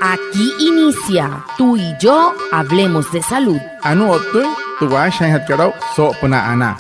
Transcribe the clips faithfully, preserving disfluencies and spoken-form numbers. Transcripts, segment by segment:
Aquí inicia Tú y yo hablemos de salud. Anuu o'ttüin tü waashajaainjatkat aa'u soo'opünaa anaa.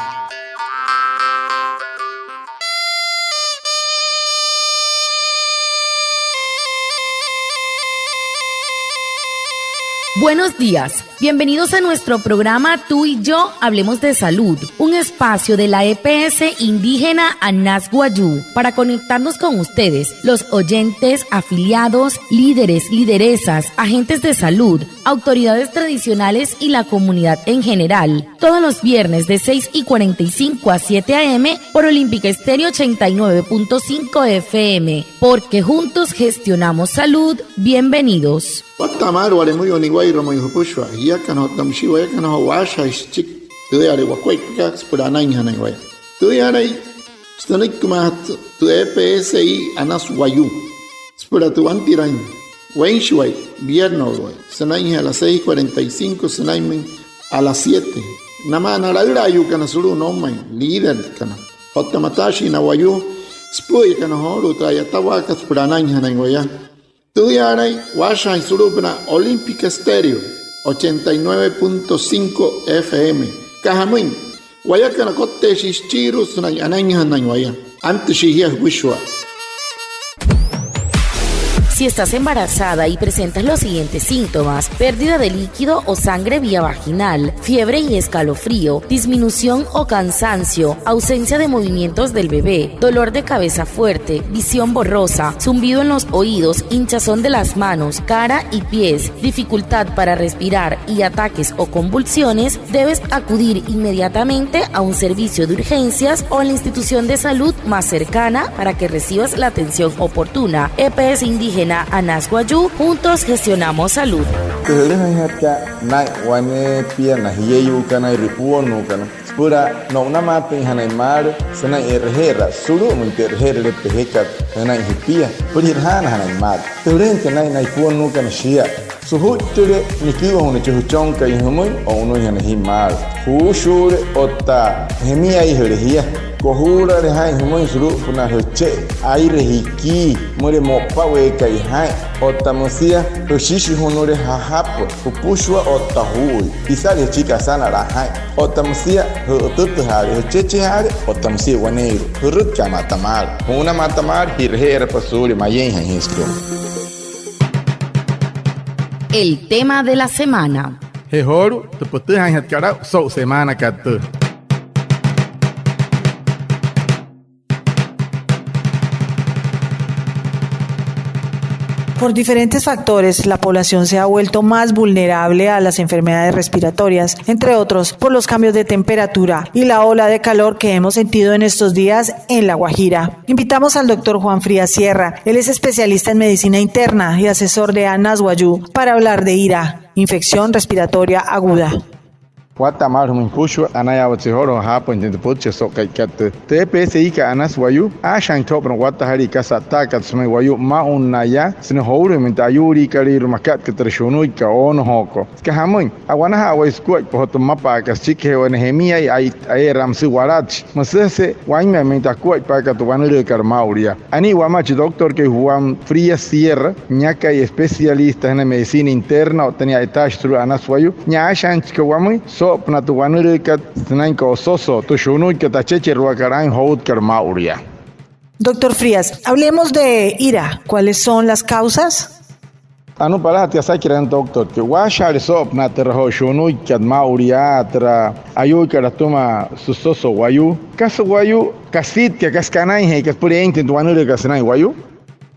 Buenos días. Bienvenidos a nuestro programa Tú y yo hablemos de salud, un espacio de la E P S indígena Anas Wayuu para conectarnos con ustedes, los oyentes, afiliados, líderes, lideresas, agentes de salud, autoridades tradicionales y la comunidad en general. Todos los viernes de seis y cuarenta y cinco a siete a m por Olímpica Estéreo ochenta y nueve punto cinco F M, porque juntos gestionamos salud. Bienvenidos. Watta'a maalü wale müyuu niwa'irua mayuu jüpüshua jiakana otta müshii wayakana joo waashajaain süchiki tüüyale wakuaippakat süpüla anainjanain waya. Tüüyalai sünüikimaajatü tü E P S I Anas Wayuu süpüla tü wantiraain weinshiwai, viernes o'uwai, sünainjee a las seis cuarenta y cinco sünainmüin a las siete. Namaa na laülaayuukana sulu'u noumain, líderkana otta mataashii na wayuu süpü'üyakana joolu'u tü a'yatawaakat süpüla anainjanain waya. Tüüyaalain waashajaain sulu'upünaa Olímpica Estéreo ochenta y nueve punto cinco F M. Süka jamüin, wayakana kotteeshii süchiirua sünain anainjanain waya. Antüshii jia jüpüshua. Si estás embarazada y presentas los siguientes síntomas: pérdida de líquido o sangre vía vaginal, fiebre y escalofrío, disminución o cansancio, ausencia de movimientos del bebé, dolor de cabeza fuerte, visión borrosa, zumbido en los oídos, hinchazón de las manos, cara y pies, dificultad para respirar y ataques o convulsiones, debes acudir inmediatamente a un servicio de urgencias o a la institución de salud más cercana para que recibas la atención oportuna. E P S Indígena Anas Wayuu, juntos gestionamos salud. Tü jülüjainjatkat naa'in wane pia na jieyuukanairua, ipuonnuukana, süpüla no'unamaatüinjanain maalü sünain e'reje'eraa sulu'umüin tü e'reje'erüle pejekat sünain jüpia süpüla ji'rajaanajanain maalü. Tü jülüjainjatkat naa'in na ipuonnuukana, shia sujuittüle niküiwajünüin chi jüchonkai jümüin o'unüinjanain jia maalü. Juushuule otta jemiaijüle jia. Kojuulale jaa'in jümüin sulu'upünaa jüche'e aire jikii müleka mo'upaweekai jaa'in, otta müsia jüshishijünüle jajapü jüpüshua otta juu'ui. Isale jüchiki asanalaa jaa'in otta müsia jü'ütütüjaale, jüchechejaale otta müsia waneeirua. Jürütkaama'ata maalü, ju'unamaata maalü, ji'raje'erapa suulia mayeinjain jia sütüma. El tema de la semana. Je joolu'u tü pütüjaainjatkat aa'u so'u semaanakat tüü. Por diferentes factores, la población se ha vuelto más vulnerable a las enfermedades respiratorias, entre otros por los cambios de temperatura y la ola de calor que hemos sentido en estos días en La Guajira. Invitamos al doctor Juan Frías Sierra. Él es especialista en medicina interna y asesor de Anas Wayuu para hablar de IRA, infección respiratoria aguda. Watta'a maalü jümüin jüpüshua, anayaawatse joolu'u jaapüinjatüin tü pütchikat so'u ka'ikat tüü. Tü E P S I kat Anas Wayuu, aashajaainjatü joo pünaa watta jüliika kasa'atakata sümüin wayuu mmaunnayaa sünain joulu'umüin tü ayuuliikalüirua makat aka türa shunuikat oonojoko. Süka jamüin, a'wanajaa waya sukuaippa joo tü mmapa'akat süchikijee wane jemiai, ai, aye'eraa müsü walatshi. Müsüjese wainmamüin tü akuaippaakat tü wanülüükat maa'ulu yaa. Anii wamaa chi doctorkai Juan Frías Sierra, niakai especialista sünain medicina interna otta nia a'yataashi sulu'u Anas Wayuu, nia aashajaainjachika wamüin soo'opünaa tü wanülüükat sünain ka'ososoo tü shunuikat tachecheruakat aa'in joutkat maa'ulu yaa. Doctor Frías, hablemos de IRA. ¿Cuáles son las causas? Anuu palajatka asakiraa, doctor, que waashajaale soo'opünaa türa joo shunuikat maa'ulu yaa, türa ayuuikat atüma süsoso wayuu. Kasa wayuu kasitka, kasa kanainjeeka süpüla eeinjatüin tü wanülüükat sünain wayuu.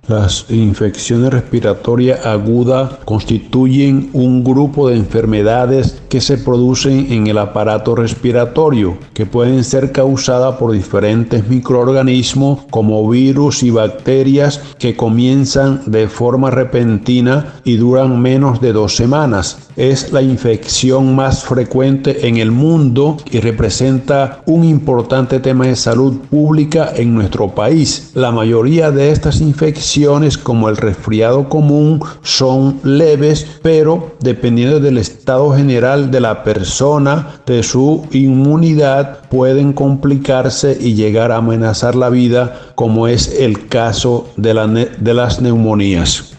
Las infecciones respiratorias agudas constituyen un grupo de enfermedades que se producen en el aparato respiratorio, que pueden ser causadas por diferentes microorganismos como virus y bacterias que comienzan de forma repentina y duran menos de dos semanas. Es la infección más frecuente en el mundo y representa un importante tema de salud pública en nuestro país. La mayoría de estas infecciones, como el resfriado común, son leves, pero dependiendo del estado general de la persona, de su inmunidad, pueden complicarse y llegar a amenazar la vida, como es el caso de la ne-, de las neumonías.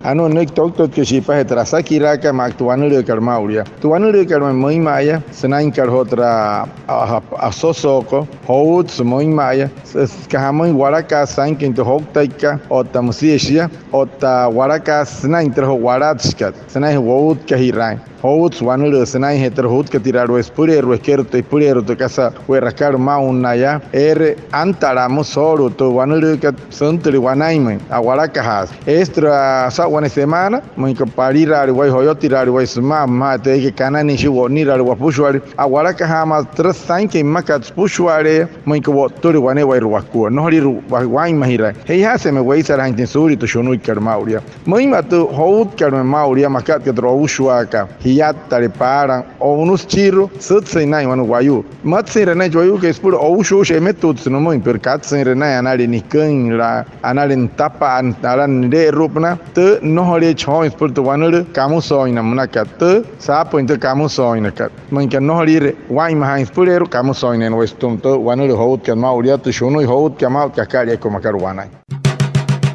Anuu nünüiki toktotkai shi'ipajee tü asakiraakat maa aka tü wanülüükat maa'ulu yaa. Tü wanülüükat ma'i müinma'a yaa sünainkat joo türa a-, a-, ososooko, jouutsü müinma'a yaa, sü-, süka jamüin, walakaasü sainküin tü jouktaikat otta müsia shia, otta walakaasü sünain türa ju'walatshikat sünainjee woutkajiraain. Jouutsü wanülüü sünainjee türa jutkatira'ale waya süpüleerua, ekeru'u tü, ekeru'u tü kasa we'rakat maa'ulu yaa. Eere antalaa müsü joolu'u tü wanülüükat süntüle wanainmüin, a'walakajaasü. Eesü türa saa'u wane semaana, müinka paliraale waya, joyotira'ale waya sümaa, müin tü eekai kananüin shia, wo'uniraale wapüshua'ale, a'walakajaa mma türa sainküin mmakat süpüshua'ale'eya, müinka wo'ttüle wane'ewaire wakua. Nnojoliire wa-, waa'inmajiraain. Je'ijaasü maa weisalajaainjatüin suulia tü shunuikat maa'ulu yaa. Müinma'a tü joutkat maa'ulu yaa, makat aka türa oushuaakat, jiattale paala, o'unüsü süchiirua, sütsüin naa'in wane wayuu. Matsüinre naa'in chi wayuukai süpüla oushuushin, emetuutsü nümüin, pero katsüinre naa'in anale niküin, la, anale nütapa'a, ala nile'eru'upünaa, tü, nnojoleechi jooin süpüla tü wanülüü kamüsooina münakat, tü, saapüin tü kamüsooinakat. Müinka nnojoliire waa'inmajaain süpüleerua, kamüsooinena waya sütüma tü wanülüü joutkat maa'ulu yaa, tü shunuin joutkat maa'ulu, kakalia eekai makat wanain.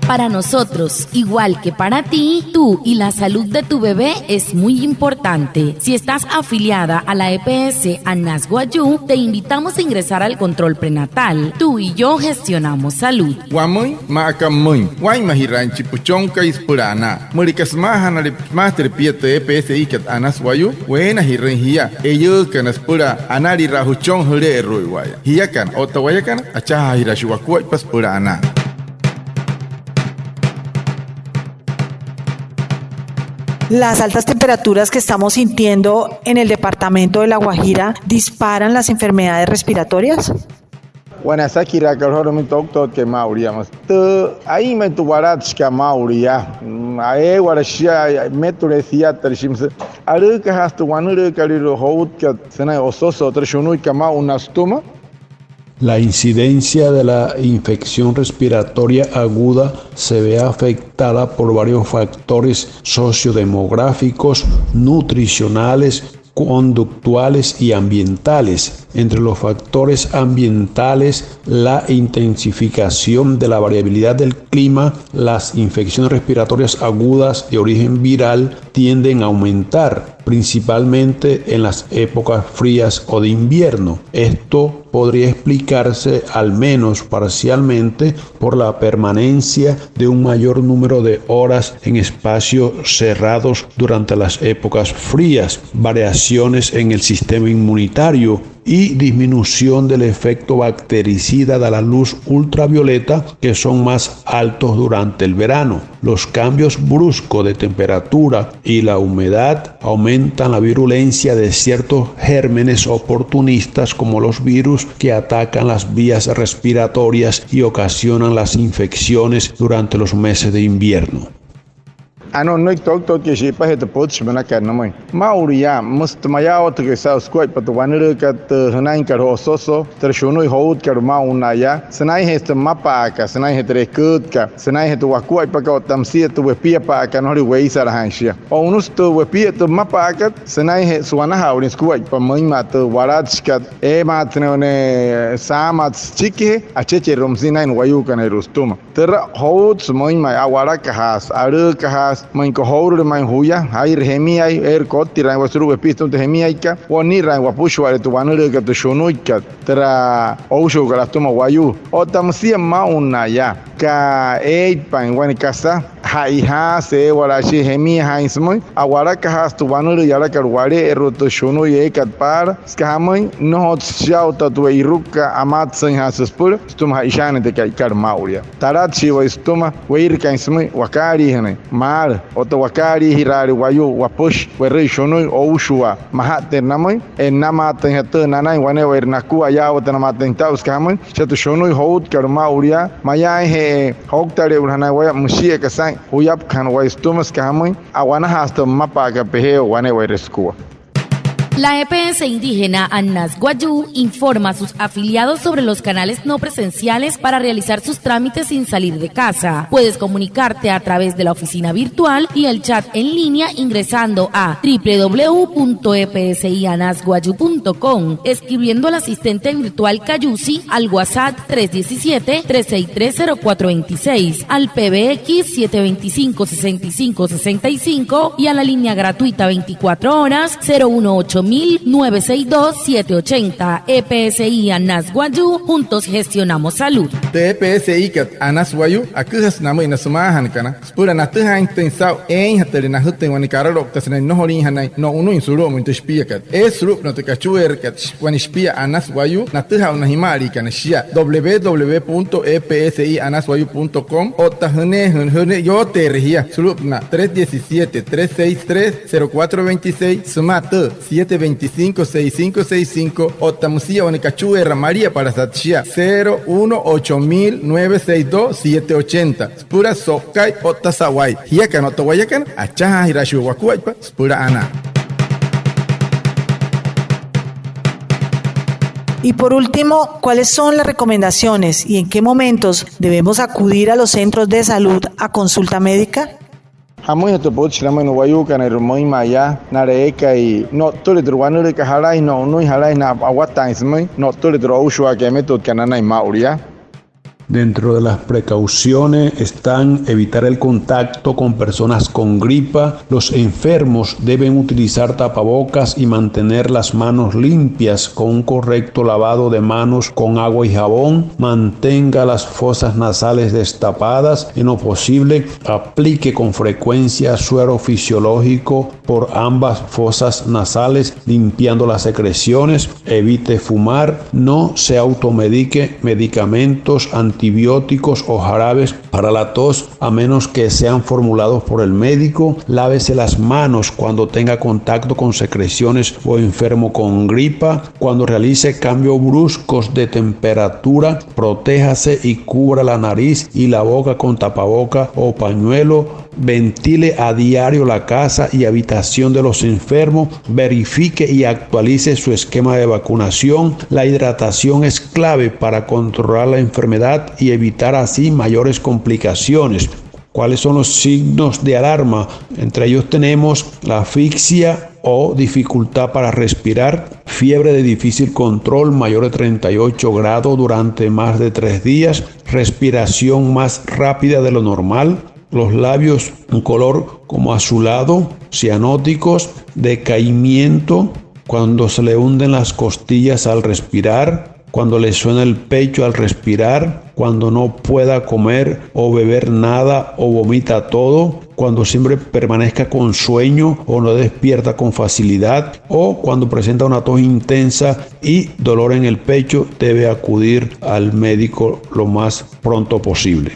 Para nosotros, igual que para ti, tú y la salud de tu bebé es muy importante. Si estás afiliada a la E P S Anas Wayuu, te invitamos a ingresar al control prenatal. Tú y yo gestionamos salud. Wamüin maa aka pümüin, waa'inmajiraain chi püchonkai süpüla anaa. Müleka sümaajanale, sümaajatüle pia tü E P S ikat Anas Wayuu, weenajirüin jia eyüükana süpüla analiraa jüchon jüle'eru'uiwa'aya. Jiakana otta wayakana, achajaajiraashii wakuaippa süpüla anaa. Las altas temperaturas que estamos sintiendo en el departamento de La Guajira disparan las enfermedades respiratorias. Wane asakiraakat joo nümüin toktotkai maa'ulu yaa, müsü tü, aa'inmüin tü walatshikat maa'ulu yaa, mm, eewala shia, metüle jiattale shia, müsü, alü'ükajaasü tü wanülüükalüirua joutkat sünain ososoo, türa shunuikat maa'ulu yaa, sütüma. La incidencia de la infección respiratoria aguda se ve afectada por varios factores sociodemográficos, nutricionales, conductuales y ambientales. Entre los factores ambientales, la intensificación de la variabilidad del clima, las infecciones respiratorias agudas de origen viral tienden a aumentar, principalmente en las épocas frías o de invierno. Esto podría explicarse, al menos parcialmente, por la permanencia de un mayor número de horas en espacios cerrados durante las épocas frías, variaciones en el sistema inmunitario y disminución del efecto bactericida de la luz ultravioleta, que son más altos durante el verano. Los cambios bruscos de temperatura y la humedad aumentan la virulencia de ciertos gérmenes oportunistas, como los virus, que atacan las vías respiratorias y ocasionan las infecciones durante los meses de invierno. Anuu nünüiki toktotkai shi'ipajee tü pütchi münakat nümüin. Maa'ulu yaa, müsü tü mayaawatükai saa'u sukuaippa tü wanülüükat, tü jünainkat ososoo, türa shunuin joutkat maa'ulu yaa, sünainjee tü mmapa'akat, sünainjee tü eküütkat, sünainjee tü wakuaippakat otta müsia tü wepiapa'akat, nnojoliire weisalajaain shia. O'unüsü tü wepia, tü mmapa'akat sünainjee su'wanaja'awalin sukuaippa müinma'a tü walatshikat, eemaatsü ne'e wane saamaatsü süchikijee, achecheru'u müsia naa'in nu'wayuukanairua sütüma. Türa jouutsü müinma'a, a'walakajaasü, alü'ükajaasü, müinka jourule ma'i juya, jaa'iree jemiai, eere kottiraain waya sulu'u wepia sütüma tü jemiaikat, wo'uniraain wapüshua'ale tü wanülüükat, tü shunuikat, türa oushuukat atüma wayuu. Otta müsia maa'ulu yaa, aka eeitpain wane kasa ja'ijaasü, eewalaa shia jemiajaain sümüin, a'walakajaasü tü wanülüü yalakat wale'eru'u tü shunuin eekat paala, süka jamüin, nnojotsü shia otta tü we'irukukat amatsüinjaasü süpüla sütüma ja'ishaanüin tü ka'ikat maa'ulu yaa. Talatshii waya sütüma weirükaain sümüin wakaaliijünüin maalü otta wakaaliijiraale wayuu wapüshi we'rüi shunuin oushuwaa, maja'tüin namüin, e'nnamaatüinjatü nanain wane'ewaire nakua, ayaawatünamaatüin taa'u, süka jamüin, shia tü shunuin joutkat maa'ulu yaa, mayaainje jouktale'ewalajanain waya, müshii aka saa'in juyapkajana waya sütüma, süka jamüin, a'wanajaasü tü mmapa'akat pejeewa wane'ewaire sükua. La E P S indígena Anas Wayuu informa a sus afiliados sobre los canales no presenciales para realizar sus trámites sin salir de casa. Puedes comunicarte a través de la oficina virtual y el chat en línea ingresando a triple w punto e p s i anas wayuu punto com, escribiendo al asistente virtual Cayusi al WhatsApp tres diecisiete, tres seis tres, cero cuatro veintiséis, al P B X siete veinticinco, sesenta y cinco sesenta y cinco y a la línea gratuita veinticuatro horas cero uno ocho mil nueve seis dos siete ochenta. E P S I Anas Wayuu, juntos gestionamos salud. Tü E P S I kat Anas Wayuu aküjasü namüin na sümaajanakana süpüla natüjaainjatüin saa'u eeinjatüle najütüin wane karaloukta sünain nnojoliinjanain no'unüin sulu'umüin tü shipiakat. Eesü sulu'upünaa tü kachueerakat wane shipia Anas Wayuu natüjaa aa'u na jima'aliikana shia w w w punto e p s i anas wayuu punto com otta jüneejüin jüneein yooteere jia sulu'upünaa tres diecisiete, tres seis tres, cero cuatro veintiséis sümaa tü siete veinticinco, seis cinco seis cinco otta müsia wane kachueera maliapalasat shia cero uno ocho mil nueve seis dos siete ochenta. Süpüla so'ukai otta sa'wai. Jiakana otta wayakana, achajaajiraashii wakuaippa süpüla anaa. Y por último, ¿cuáles son las recomendaciones y en qué momentos debemos acudir a los centros de salud a consulta médica? Jamüinjatü pütchi namüin na wayuukanairua müinma'a yaa, na eekai no'ttüle tü wanülüükat jalainjachin, no'unüin jalainjachin, na awataain sümüin no'ttüle tü oushuaakat emetutkat nanain maa'ulu yaa. Dentro de las precauciones están evitar el contacto con personas con gripa. Los enfermos deben utilizar tapabocas y mantener las manos limpias con un correcto lavado de manos con agua y jabón. Mantenga las fosas nasales destapadas. En lo posible, aplique con frecuencia suero fisiológico por ambas fosas nasales, limpiando las secreciones. Evite fumar. No se automedique medicamentos, antibióticos o jarabes para la tos, a menos que sean formulados por el médico. Lávese las manos cuando tenga contacto con secreciones o enfermo con gripa. Cuando realice cambios bruscos de temperatura, protéjase y cubra la nariz y la boca con tapaboca o pañuelo. Ventile a diario la casa y habitación de los enfermos. Verifique y actualice su esquema de vacunación. La hidratación es clave para controlar la enfermedad y evitar así mayores complicaciones. ¿Cuáles son los signos de alarma? Entre ellos tenemos la asfixia o dificultad para respirar, fiebre de difícil control mayor de treinta y ocho grados durante más de tres días, respiración más rápida de lo normal, los labios un color como azulado, cianóticos, decaimiento, cuando se le hunden las costillas al respirar, cuando le suena el pecho al respirar, cuando no pueda comer o beber nada o vomita todo, cuando siempre permanezca con sueño o no despierta con facilidad, o cuando presenta una tos intensa y dolor en el pecho, debe acudir al médico lo más pronto posible.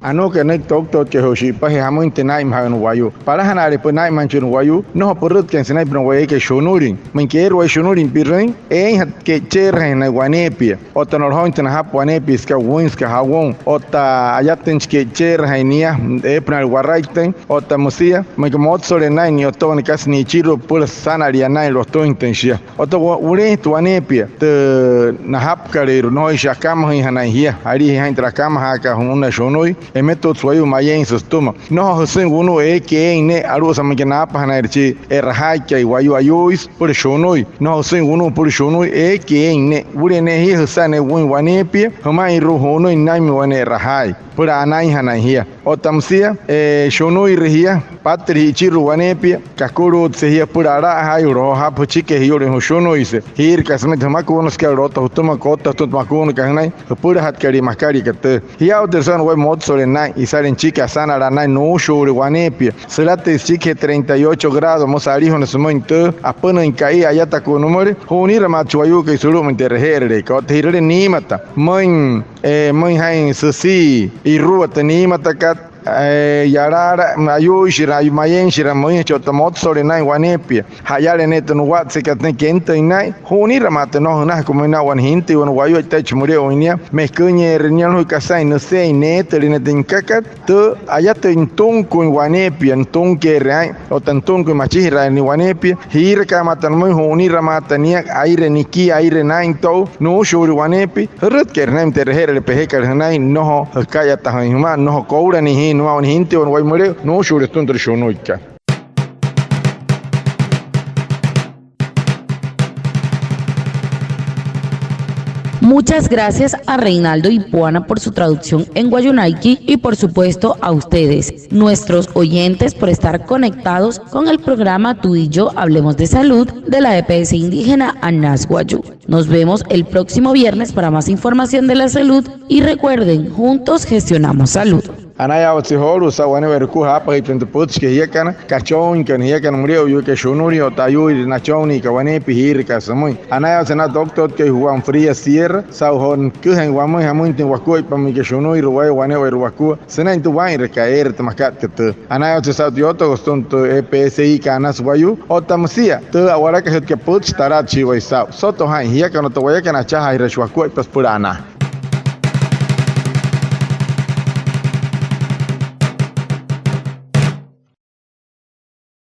Anuuka nünüiki toktotkai joo shi'ipajee jamüinjatü naa'inmajaa na wayuu. Palajanaale pia naa'inmajüinjachin na wayuu, nnojo pürütkain sünain pia na wayuu eekai shunulin. Müin keerü wayuu shunulin pi'rüin, eeinjatü ke'icheerajüin naya waneepia. Otta no'lojoinjatü najapü waneepia süka wüin, süka jawoun. Otta ayatüin chi ke'icheerajüin nia eepünaale waraittüin. Otta müsia, müin aka motsole naa'in, nia otta wane kasa ni'ichiru'u süpüla süsanalia naa'in lotüinjatüin shia. Otta wa-, wuleeinjatü waneepia tü najapükalüirua, nnojoishi akamajüinjanain jia. Jalia jia jaa'in tü akamajaakat ju'una shunui, emetutsü wayuu mayeinsü sütüma. Nnojo jüsüin wunu'u eekai eein ne'e, alu'usa müin aka naapajanairü chi e'rajaaikai wayuu ayuuisü süpüla shunui. Nnojo jüsüin wunu'u süpüla shunui eekai eein ne'e. Wulia ne'e jia jüsa'a ne'e wüin waneepia jüma'inru'u ju'unüin nünainmüin wane e'rajaai süpüla anainjanain jia. Otta müsia, eh, shunuirü jia, pattüle ji'ichiru'u waneepia, kakuluutse jia süpüla ala'ajaayuu joo japü jüchikijee jiyu'lüin jüshunuise. Jiirü kasa müin tü jümakuunasükalü otta jütüma, otta jütüma tü makuunakat jünain, jüpülajatkalia makat aka tüü. Jia aa'u tü sünain wayuu motsole naa'in, isale nüchiki asanalaa naa'in nuushuule waneepia. Sülatüin süchikijee treinta y ocho grado, müsü alijuna sümüin tüü, apünüin ka'i ayatakuu nümüle, ju'uniramaatshi wayuukai sulu'umüin tü e'raje'erüleekat otta ji'rüle niimata. Müin, eh, müin jaa'in süsii irua tü niimatakat, Ee, yalaala ayuuishira, ayu-, mayeenshira müinjachi otta motsole naa'in waneepia. Ja'yale ne'e tü nuwatsekat sünain kentüin naa'in, ju'uniramaata nnojo jünajaku müin na wane jintüi, wane wayuu e'itaaichi müle'uin nia, meküinyeere nia, nnojoikai kasain nüsein neetüle nia tü nükakat. Tü ayatüin nütunküin waneepia, nütunkeere aa'in otta nütunküin machijiraain nia waneepia, jiirakaa ma'i tü namüin, ju'uniramaata nia, aire nikii, aire naa'into'u, nuushuule waneepia. Jürütke'ere jünainmüin tü e'reje'erüle pejekat jünain, nnojo jüka'iyatajüin jümaa, nnojo koulanijüin nümaa wane jintüi, wane wayuu müle'u, nuushuule jütüma tü shunuikat. Muchas gracias a Reinaldo Ipuana por su traducción en wayuunaiki y, por supuesto, a ustedes, nuestros oyentes, por estar conectados con el programa Tú y yo hablemos de salud de la E P S indígena Anas Wayuu. Nos vemos el próximo viernes para más información de la salud y recuerden, juntos gestionamos salud. Anayaawatsü joolu'u saa'u wane'ewai jukua jaapajüitpain tü pütchikat jiakana, kachooinkana, jiakana müle'oyuukai, shunulijee otta ayuuire nachooinniikai waneepia, jiirakaa sümüin. Anayaawatsü na doctorkai Juan Frías Sierra saa'u joo nüküjain wamüin jamüin tü wakuaippa müinka shunuirua waya wane'ewai wakua sünain tü waa'inrakat eere tü makat aka tüü. Anayaawatsü saa'u tü yootokot sütüma tü E P S I kat Anas Wayuu otta müsia tü a'walakajütkat pütchi talatshii waya saa'u. Soto jaa'in, jiakana otta wayakana achajaajiraashii wakuaippa süpüla anaa.